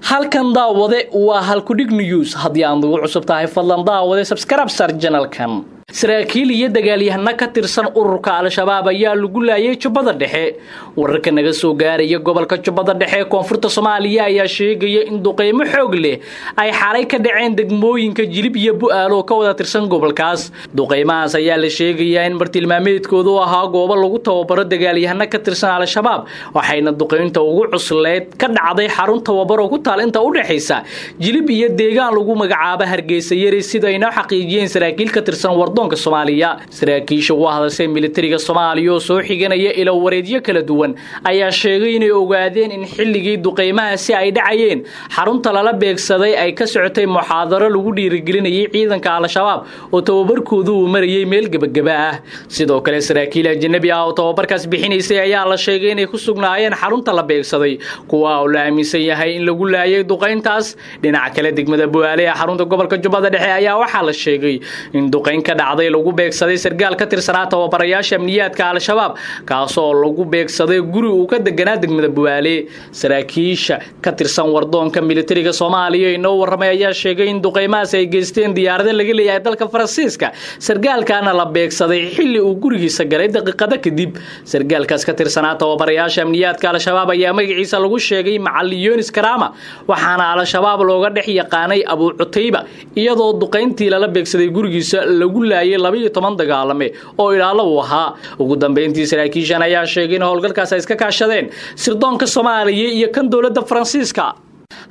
Halkan, daawade, waa Halkudhig News. Haddii aan ugu cusub tahay, fadlan daawade subscribe sar channelkan. Saraakiil iyo dagaalyahano ka tirsan ururka Al-Shabaab ayaa lagu laayay Jubbada Dhexe. Wararka naga soo gaaraya gobolka Jubbada Dhexe ee koonfurta Soomaaliya ayaa sheegaya in duqeymo xoog leh ay xalay ka dhaceen degmooyinka Jilib iyo Bu'aal oo ka wada tirsan gobolkaas. Duqeymahaas ayaa la sheegayaa in bartilmaameedkoodu ahaa goobo lagu tababaro dagaalyahano ka tirsan Al-Shabaab, waxayna duqeynta ugu cusleyd ka dhacday xarun tababar oo ku taal inta u dhexaysa Jilib iyo deegaan lagu magacaabo Hargeysa Yari, sida aynoo xaqiijiyeen saraakiil ka tirsan wardoonka Soomaaliya. Saraakiisha u hadashay militariga Soomaaliya oo soo xiganaya ilo wareedyo kala duwan ayaa sheegay inay ogaadeen in xilligii duqeymahaasi ay dhacayeen xarunta lala beegsaday ay ka socotay muxaadaro lagu dhiirigelinayay ciidanka Al-Shabaab oo tababarkoodu uu marayay meel gebagaba ah. Sidoo kale, saraakiil ajanabi ah oo tababarkaas bixinaysay ayaa la sheegay inay ku sugnaayeen xarunta la beegsaday, kuwa oo la aaminsan yahay in lagu laayay duqeyntaas. Dhinaca kale, degmada Bu'aale ee xarunta gobolka Jubbada Dhexe ayaa waxaa la sheegay in duqeyn ka dhacday lagu beegsaday sargaal ka tirsanaa tababarayaasha amniyaadka Al-Shabaab, kaasoo lagu beegsaday guri uu ka deganaa degmada Bu'aale. Saraakiisha ka tirsan wardoonka militariga Soomaaliya inoo warramay ayaa sheegay in duqeymahaas ay geysteen diyaarado laga leeyahay dalka Faransiiska, sargaalkaana la beegsaday xilli uu gurigiisa galay daqiiqado kadib. Sargaalkaas ka tirsanaa tababarayaasha amniyaadka Al-Shabaab ayaa magaciisa lagu sheegay Macalin Yunis Karaama, waxaana Al-Shabaab looga dhex yaqaanay Abuu Cutayba, iyadoo duqeyntii lala beegsaday gurigiisa lagu laayay 12 dagaalame oo ilaalo uu ahaa. Ugu dambeyntii, saraakiishan ayaa sheegay in howlgalkaas ay iska kaashadeen sirdoonka Soomaaliya iyo kan dowladda Faransiiska.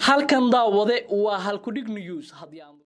Halkan, daawade, waa Halkudhig News.